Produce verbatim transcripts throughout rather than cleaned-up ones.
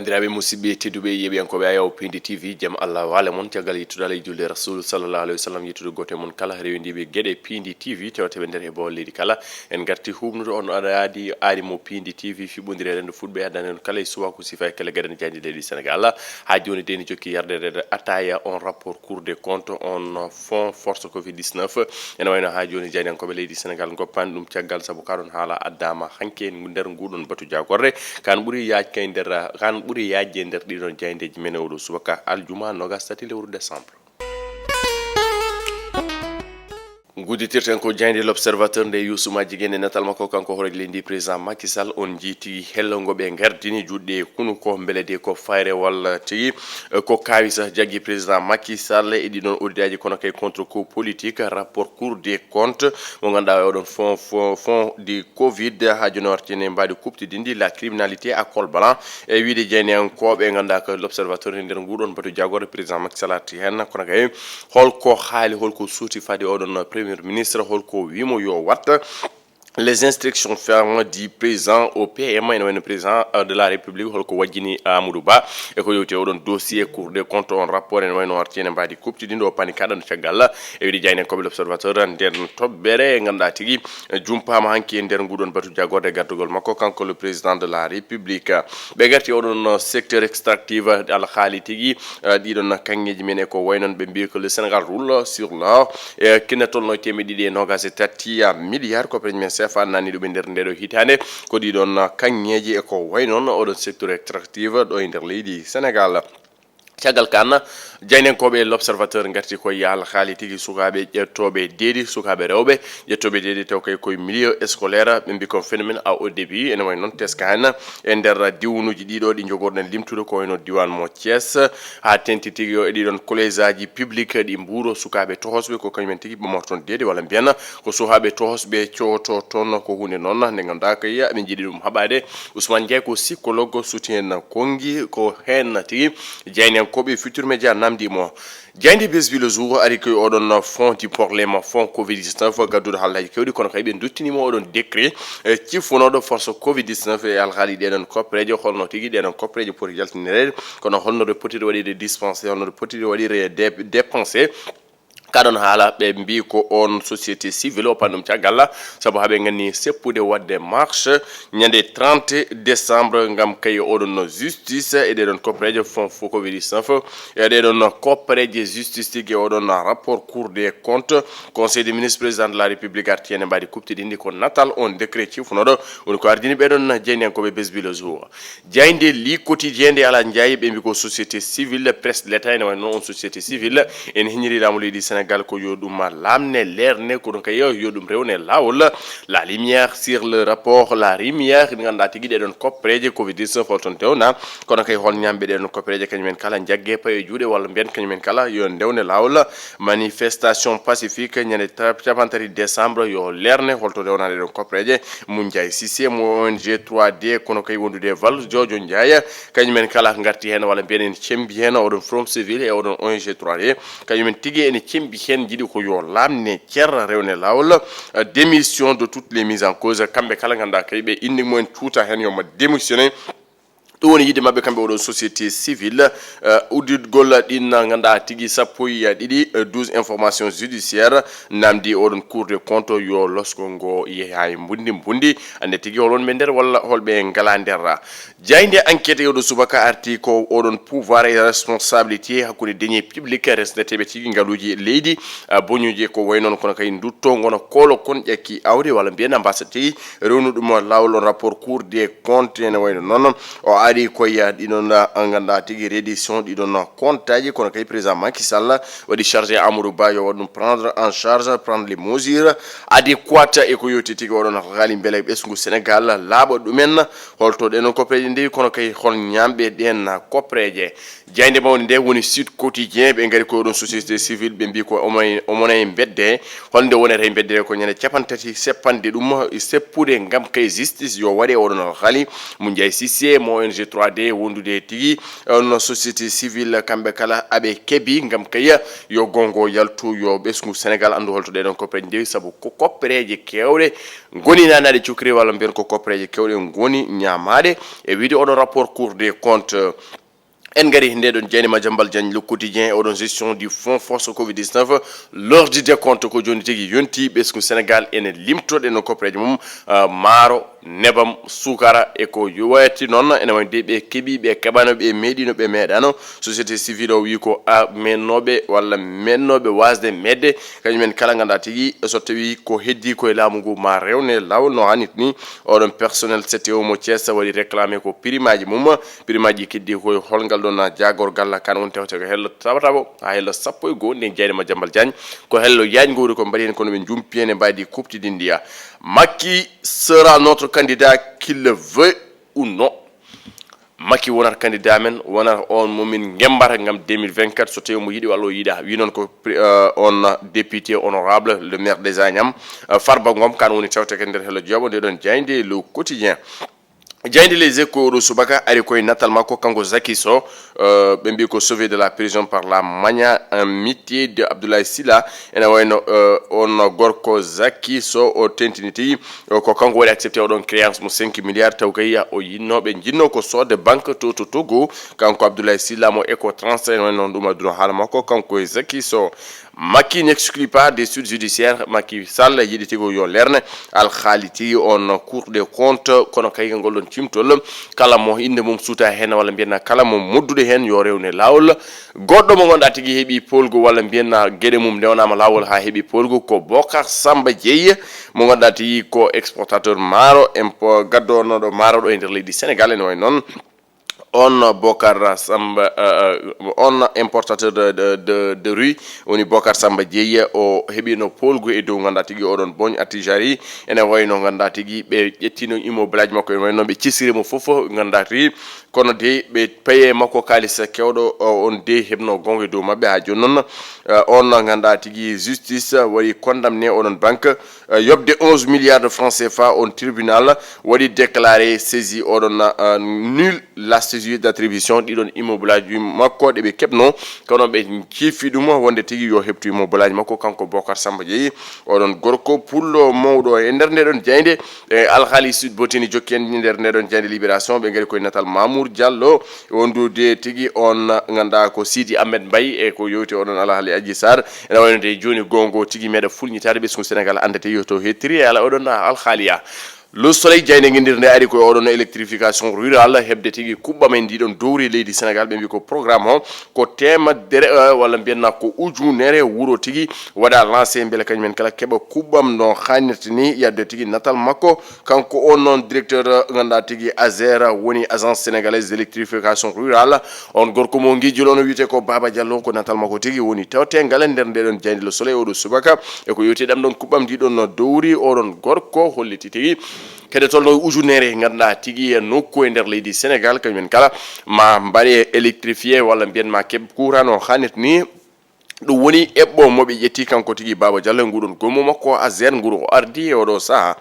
Banndiraaɓe, musidɓe tedduɓe, yeeɓiyankooɓe Ayaw Piindi T V, jam Allah waale mon. Caggal yettude Allah e julde Rasul sallallahu alaihi wasallam, yettude gooto e mon kala rewindiiɓe geɗe Piindi T V, tewteɓe nder e boowal leydi kala. En ngarti huuɓnude on aadi, aadi mo Piindi T V, fiɓɓondire rendo fulɓe, addani on kala e suwaaku sifa e kala gaɗani jaaynde leydi Senegal. Haa jooni de ene jokki yarde nder Ataya, on rapport Cour des comptes, on fonds force covid dix-neuf. Ene wayno haa jooni jaayndiyankooɓe leydi Senegal ngoppaani ɗum caggal, sabu kaa ɗoon haala addaama hanki e nder nguɗon batu jaagorre. Kaan ɓuri yaaj kay nder, kaan ɓuri yaajde nder ɗiɗon jaayndeeji men e oɗo subaka aljuma nogas tati lewru décembre. Ngudditirten ko jaaynde L'Observateur nde Youssouma Jigéen e natal makko, kanko hooreejo leydi ndi, président Macky Sall, on njiiti hello ngo ɓe ngardini juɗɗe kunu ko mbele de ko fayre walla tigi, eh, ko kaawisa jaggi président Macky Sall e ɗiɗon audit aji kono kay contre coup politique, rapport Cour des comptes mo ngannduɗaa oɗon fonds, fonds, fonds du covid haa jooni warti ene mbaadi kuɓtidinndi la criminalité à col blanc. E wiide jeyniyankooɓe ngannduɗaa ko L'Observateur e nder nguɗon batu jaagorre président Macky Sall arti heen, kono kay holko haali, holko suuti faade oɗon premier ministre, holko wiimo yo watta? Les instructions fermes du président au P M, ene wayno président, euh, de la République, holko wajjini Amadou Ba, e ko yowti oɗon dossier Cour des comptes, on rapport ene wayno arti ene mbaadi kuɓtidinndi o paani kaɗan caggal e wiide jeyniyankooɓe L'Observateur nden toɓɓere ngannduɗaa tigi, eh, jumpaama hanki e nder nguɗon batu jaagorre gardugol makko, kanko le président de la République. Ɓe ngarti oɗon secteur extractif, alhaali tigi, eh, ɗiɗon kaŋŋeeji men e ko waynon ɓe mbiyi ko le Sénégal roule sur l'or, eh, kina tolno e teemeɗɗe ɗiɗi e nogas e tati milliard koppereeji men C F A nanni ɗum e nder ndeɗo hitaande. Ko ɗiɗon kaŋŋeeji e ko waynon oɗon secteur extractif ɗo e nder leydi Sénégal. Caggal kaan, jeyniyankooɓe L'Observateur ngarti ko e alhaali tigi sukaaɓe ƴettooɓe deedi, sukaaɓe rewɓe ƴettooɓe deedi taw kay koye milieu scolaire, ɓe mbi ko phénomène à haut débit, ene wayi noon teska heen e nder diwnuuji ɗiɗo ɗi njogorɗen limtude, ko wayno diiwaan mo Thiès, haa teeŋti tigi o e ɗiɗon collège aji public ɗi Mbuur, sukaaɓe tohosɓe ko kañumen tigi ɓamorton deedi, walla mbiyen ko sukaaɓe tohosɓe cowoto toon. Ko huunde noon nde ngannduɗaa kay aɓe njiɗi ɗum haɓaade. Ousmane Ndiaye ko psychologue, suti heen konngi, ko heen tigi jeyniyankooɓe Futur Média namndii mo. Jaaynde Buzz bi le jour ari koye oɗon fonds du problème, fonds covid dix-neuf, gadduɗo haalaaji keewɗi, kono kay ɓe nduttiniima oɗon décret, eh, cifunooɗo force covid dix-neuf e alhaali ɗeɗon koppereeje, holno tigi ɗeɗon koppereeje poti jaltinireede, kono holno ɗe potiri waɗirde dispensé, holno ɗe potiri waɗirde dé-, dépensé. Kaa ɗoon haala ɓe mbi ko on société civile o paani ɗum caggal, sabu haa ɓe nganni seppude waɗde marche ñande trente décembre ngam kay oɗon justice e ɗeɗon koppereeje fonds covid dix-neuf, e ɗeɗon koppereeje justice tigi e oɗon rapport Cour des comptes, Conseil des ministres, président de la République arti heen e mbaadi kuɓtidinndi ko natal on décret cifunooɗo woni ko ardini ɓeɗon jeyniyankooɓe Buzz bi le jour. Jaaynde Le Quotidien nde Aladji Ndiaye ɓe mbi ko société civile, presse de l'État ene wayi noon on société civile ene heñiri laamu leydi Sénégal ko yo ɗum laamne leerne, kono kay yo ɗum rewne laawol. La Lumière sur le rapport, La Lumière, ngannduɗaa tigi ɗeɗon koppereeje covid dix-neuf holton ndewna, kono kay hol ñaamɓe ɗeɗon koppereeje kañumen kala njagge payo e juuɗe walla mbiyen kañumen kala yo ndewne laawol. Manifestation pacifique ñande tra-, capantati décembre yo leerne holto ndewna ɗeɗon koppereeje. Moundiaye Cissé mo O N G trois D, kono kay wondude e Valdiodio Ndiaye, kañumen kala ngarti heen walla mbiyen en cembi heen oɗon Forum Civil e oɗon O N G trois D, kañumen tigi ene cembi heen, njiɗi ko yo laamne cer rewne laawol, euh, démission de toutes les mises en cause, kamɓe kala ngannduɗaa kay ɓe innde mumen cuuta heen yo ma démissionné. Ɗum woni yiɗde maɓɓe kamɓe oɗo société civile, euh, udditgol ɗin ngannduɗaa tigi sappo e ɗiɗi, euh, douze information judiciaire, namdi oɗon Cour des comptes yo losko ngo yeha e mbundi mbundi, annde tigi holon ɓe nder walla holɓe ngala nder. Jaaynde Enquête e oɗo subaka arti ko oɗon pouvoir et responsabilité hakkunde deniers publics, resneteeɓe tigi ngaluuji leydi, ah, boñuuji ko wayi noon kono kay ndutto ngono koolo kon ƴakki awdi walla mbiyen ambassade tigi rewnu ɗum laawol on rapport Cour des comptes ene wayno noon. O ari koye ɗiɗon, ah, ngannduɗaa tigi reddition ɗiɗon compte aji, kono kay président Macky Sall waɗi chargé Amadou Ba yo waɗ ɗum prendre en charge, prendre les mesures adéquates e ko yowti tigi oɗon alhaali mbele ɓesngu Sénégal laaɓa ɗumen. Holto ɗen on koppereeje ndewi, kono kay hol ñaamɓe ɗen koppereeje? Jaaynde mawnde nde woni Sud Quotidien, ɓe ngari ko oɗon société civile, ɓe mbi ko omo e, omona e mbedde. Holnde wonata e mbedde ko ñande capantati seppanɗe ɗum seppude ngam kay justice yo waɗe oɗon alhaali. Moundiaye Cissé mo O N G trois D wondude tigi, on société civile, kamɓe kala aɓe keɓi ngam kay yo gongo yaltu, yo ɓesngu Sénégal anndu holto ɗeɗon koppereeje ndewi, sabu ko koppereeje kewɗe ngoni nanaade cukri, walla mbiyen ko koppereeje kewɗe ngoni ñaamaade. E wiide oɗo rapport Cour des comptes, en ngari nde ɗon jeyde Madiambal Diagne, Le Quotidien, oɗon gestion du fonds force covid dix-neuf, l'heure du décompte ko jooni tigi yonti, ɓesngu Sénégal ene limto ɗeɗon koppereeje mum, ah, maaro, nebam, sukara e ko wayati noon, ene wayde ɓe keɓi, ɓe keɓano, ɓe meeɗino, ɓe meeɗano. Société civile o wi ko a meennooɓe walla meennooɓe waasde meeɗde, kañum en kala nganndaa tigi so tawi ko heddi ko e laamu ngu ma rewne laawol no haanirta ni. Oɗon personnel C T O mo Thiès waɗi réclamé ko primaaji mum, primaaji keddi ko e hol ngal ɗon jaagorgal kan woni tawte ko hello tabo tabo haa hello sappo e goo, nden jeyde Madiambal Diagne ko hello yaañngo woni ko mbaɗi heen kono ɓe jumpi heen e mbaydi kuuɓtidinndi. Macky sera notre candidat, qu'il le veuille ou non. Macky wonata candidat men, wonata on mo min ngembata ngam deux mille vingt-quatre, so tawi mo yiɗi walla o yiɗa. Wi noon ko pri-, euh, on député honorable, le maire des Agnam, euh, Farba Ngom, kan woni tawte kadi nder hello jooɓo nde ɗon jeyde Le Quotidien. Jeyde Les Échos oɗo subaka ari koye natal makko, kanko Zaki Sow, euh, ɓe mbi ko sauvé de la prison par la magnanimité de Abdoulaye Sylla. Ene wayno, euh, on gorko Zaki Sow o tentini tigi, euh, ko kanko waɗi accepté oɗon créance mo cinq milliards, taw kay o yinnooɓe, jinno ko soodde banque to, to Togo, kanko Abdoulaye Sylla mo Ecotrans. Ene wayno ɗum aduna haala makko, kanko e Zaki Sow. Macky n'exclut pas des suites judiciaires. Macky Sall yiɗi tigi yo lerne alhaali tigi on Cour des comptes, kono kay ngol ɗon cimtol, kala mo innde mum suuta heen walla mbiyen kala mo moddude heen yo rewne laawol. Goɗɗo mo ngannduɗaa tigi heɓi poolgu walla mbiyen geɗe mum ndewnaama laawol haa heɓi poolgu ko Bocar Samba Dièye, mo ngannduɗaa tigi ko exportateur maaro, impo-, gaddonoɗo maaro ɗo e nder leydi Sénégal, ene wayi noon on Bocar Samba, euh, euh, on importateur de, de, de, de riz, woni Bocar Samba Dièye, o heɓino poolgu e dow ngannduɗaa tigi oɗon boñ artisanat. Ene wayno ngannduɗaa tigi ɓe ƴettino immeuble aji makko, ene wayno ɓe cesiri mo fof ngannduɗaa tigi, kono de ɓe paye makko kaalis kewɗo, o, on de heɓno gonga e dow maɓɓe haa jooni noon. Euh, on ngannduɗaa tigi justice waɗi condamné oɗon banque, euh, yoɓde onze milliards de francs C F A, on tribunal waɗi déclaré saisi oɗon, euh, nul la saisie d'attribution ɗiɗon immeuble aji makko ɗe ɓe keɓno, kono ɓe ciifi ɗum wonde tigi yo heɓtu immeuble aji makko, kanko Bocar Samba Dièye, oɗon gorko pullo mawɗo e nder nde ɗon jeyde. E alhaali Sweet Beauté ne jokki en nder nde ɗon jeyde Libération, ɓe ngari koye natal Mamour Diallo, wondude tigi on ngannduɗaa ko Sidi Ahmed Mbaye, e ko yowti oɗon alhaali Adji Sarr. Ene wayno de jooni gongo tigi meeɗa fulñitaade ɓesngu Sénégal anndete yo to hettiri e ala oɗon alhaaliya. Le Soleil, jeyde ngendir nde ari ko oɗon électrification rurale, heɓde tigi kuɓɓam e ndiɗon dowri leydi Sénégal, ɓe mbi ko programme o ko teemedere, eh, walla mbiyen ko ujunere wuro tigi waɗa lancé, mbele kañum en kala keɓa kuɓɓam no haanirta ni, yadde tigi natal makko. Kanko on noon directeur, eh, ngannduɗaa tigi ASER, woni Agence Sénégalaise d'Électrification Rurale. On gorko mo ngijjulono wiyete ko Baba Diallo, ko natal makko tigi woni tawte ngal e nder nde ɗon jeyde Le Soleil oɗo subaka. E ko yowti ɗam ɗon kuɓɓam ndi ɗon no dowri, oɗon gorko holliti tigi kede tolno ujunere ngannduɗaa tigi e nokku e nder leydi Sénégal, kañum en kala ma mbaɗe électrifié walla mbiyen ma keɓ courant no haanirta ni. Ɗum woni eɓɓo mo ɓe ƴetti kanko tigi Baba Diallo e nguɗon goomu makko ASER nguru o ardi e oɗo saha.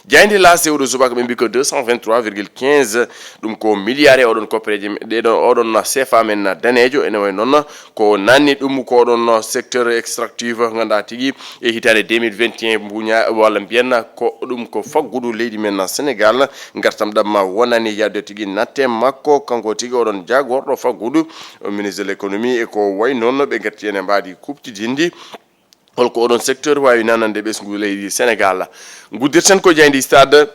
Jeyde L'As e oɗo subaka ɓe mbi ko deux cent vingt-trois virgule quinze, ɗum ko milliard e oɗon koppereeje, ɗeɗon oɗon C F A men daneejo, ene wayi noon ko nanni ɗum ko oɗon secteur extractif ngannduɗaa tigi e hitaande deux mille vingt et un mbuña walla mbiyen ko ɗum ko faggudu leydi men Sénégal, ngartam ɗam wonani yadde tigi natte makko, kanko tigi oɗon jaagorɗo faggudu, ministre de l'économie e ko wayi noon ɓe ngarti en e mbaadi kuuɓtidinndi. Holko oɗon secteur waawi nanande ɓesngu leydi Sénégal? Nguddirten ko jeyndi Stade.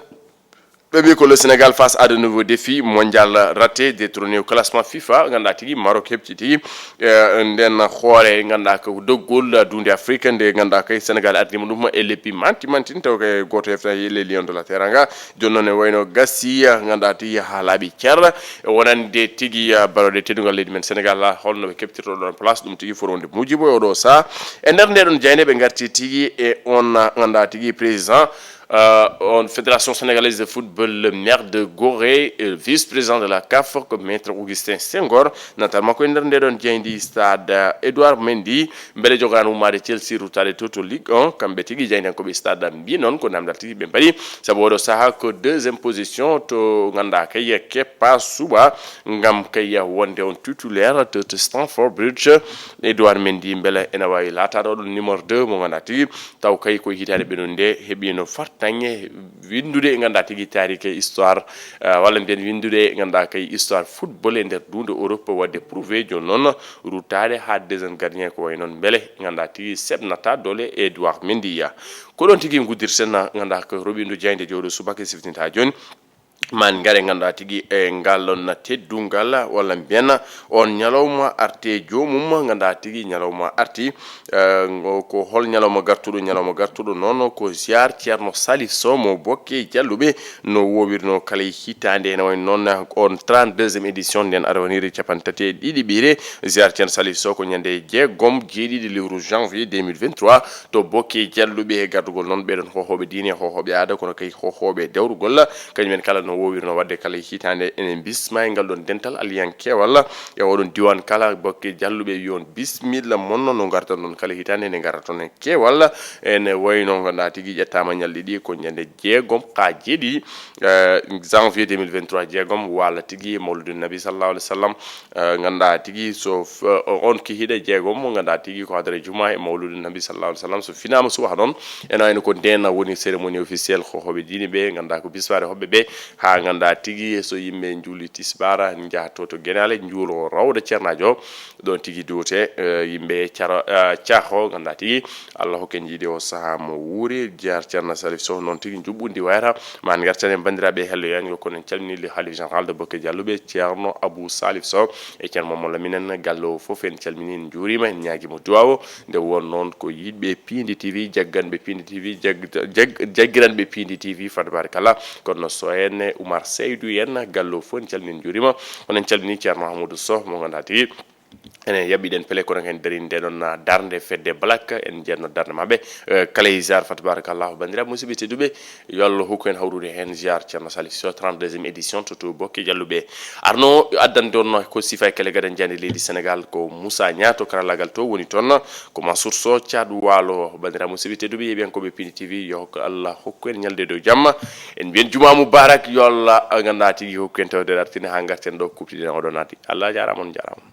Ɓe mbi ko le Sénégal face à de nouveaux défis mondial raté, détrôné au classement FIFA. Ngannduɗaa tigi Maroc heɓti tigi, eh, nden hoore ngannduɗaa ko doggol duunde Afrique nde ngannduɗaa kay Sénégal ardima ɗum e leppi manti mantin taw kay gooto hefta e les Lions de la Teranga. Jooni noon e wayno gasi ngannduɗaa tigi haa laaɓi cer. E wonande tigi, eh, barode teddungal leydi men Sénégal, holno ɓe keɓtirto ɗon place, ɗum tigi foti wonde mujibo e oɗo saha. E nder nde ɗon jeyde ɓe ngarti tigi e on, eh, ngannduɗaa tigi président Euh, on Fédération Sénégalaise de Football, le maire de Gorée, euh, vice-président de la CAF, ko maître Augustin Senghor, natal makko e nder nde ɗon jeyndi stade, euh, Édouard Mendy, mbele jogaano ummaade Chelsea ruttaade to, to Ligue un, kamɓe tigi jeyndi ko ɓe stade mbi noon ko namdal tigi ɓe mbaɗi, sabu oɗo saha ko deuxième position to ngannduɗaa kay keppa suba ngam kay wonde on titulaire to, to Stamford Bridge. Édouard Mendy mbele ene waawi laataade oɗon numéro deux mo ngannduɗaa tigi taw kay ko hitaande ɓennude nde heɓiino fartaŋŋe winndude e ngannduɗaa tigi taarike histoire, eh, walla mbiyen winndude e ngannduɗaa kay histoire football e nder duunde Europe waɗde prouvé jooni noon ruttaade haa deuxième gardien ko wayi noon mbele ngannduɗaa tigi seɓnata doole Édouard Mendy ya. Ko ɗoon tigi nguddirten ngannduɗaa ko roɓindo jeyndi jooɗo subaka siftinta jooni. Maa en ngare ngannduɗaa tigi e ngal on teddungal walla mbiyen on ñalawma arte joomum ngannduɗaa tigi ñalawma arti, eh, ngo ko hol ñalawma gartuɗo? Ñalawma gartuɗo noon ko ziar Ceerno Salif Sow mo Bokke Jalluɓe no woowirnoo kala e hitaande ene wayi noon on trente-deuxième édition nden arowaniri capanɗe tati e ɗiɗi ɓiire ziar Ceerno Salif Sow ko ñande jeegom jeeɗiɗi lewru janvier deux mille vingt-trois to Bokke Jalluɓe e gardugol noon ɓeɗon hohooɓe diine e hohooɓe aada kono kay hohooɓe dewrugol kañum en kala no woowirno waɗde kala e hitaande ene bisma e ngal ɗon dental aliyankeewal e oɗon diwan kala Bokke Jalluɓe yo on bismilla mon no ngartan ɗon kala hitaande ene ngarata toon e keewal ene wayno ngannduɗaa tigi ƴettaama ñalɗi ɗi ko ñande jeegom haa jeeɗiɗi, eh, janvier deux mille vingt-trois jeegom walla tigi mawludu nabi sallallahu alaihi wasallam, eh, ngannduɗaa tigi so f-, eh, on kihiɗe jeegom mo ngannduɗaa tigi ko hadara juma e mawludu nabi sallallahu alaihi wasallam so finaama subaha noon ene wayno ko ndeen woni cérémonie officielle hohooɓe diine ɓe ngannduɗaa ko bismaade hoɓɓe ɓe haa ngannduɗaa tigi so yimɓe njuuli tisbaara njaha to to Genaale njuulo rawda ceernaajo ɗon tigi duute, eh, yimɓe cara, eh, caaho ngannduɗaa tigi Allah hokke jiidi o saha mo wuuri ziar Ceerno Salif Sow noon tigi njuɓɓundi wayata ma en ngartan en banndiraaɓe hello yani ko kono en calmini le halif général de Bokke Jalluɓe Ceerno Abou Salif Sow e Ceerno Momo Lamine en galle o fof en calmini en njuurima en ñaagima duwawo nde won noon ko yiɗɓe Piindi T V jagganɓe Piindi T V jag-, jag-, jaggiranɓe Piindi T V fa tabarakallah kono no so en Oumar Seydou en galle o fof en calmini en njuurima kono en calmini Ceerno Mahamoudou Sow mo ngannduɗaa tigi enen yaɓɓiɗen pele kono ken darin nde ɗon darnde fedde Black en jeetno darnde maɓɓe, eh, kala e ziar fa tabarakallahu banndiraaɓe musidɓe tedduɓe yo Allah hokku en hawrude heen ziar Ceerno Salif Sow trente-deuxième édition to to Bokke Jalluɓe arno addande on ko sifa e kele gadan jande leydi Sénégal ko Moussa Niang to karallagal to woni toon ko Mansour Sow Thiat Waalo banndiraaɓe musidɓe tedduɓe yeeɓiyankooɓe Piindi T V yo hokku Allah hokku en ñalde dow jamma en mbiyen juma mubarak yo Allah ngannduɗaa tigi hokku en tawde artine haa ngarten ɗo kuɓtiɗen oɗo naati Allah jaaraama on jaaraama.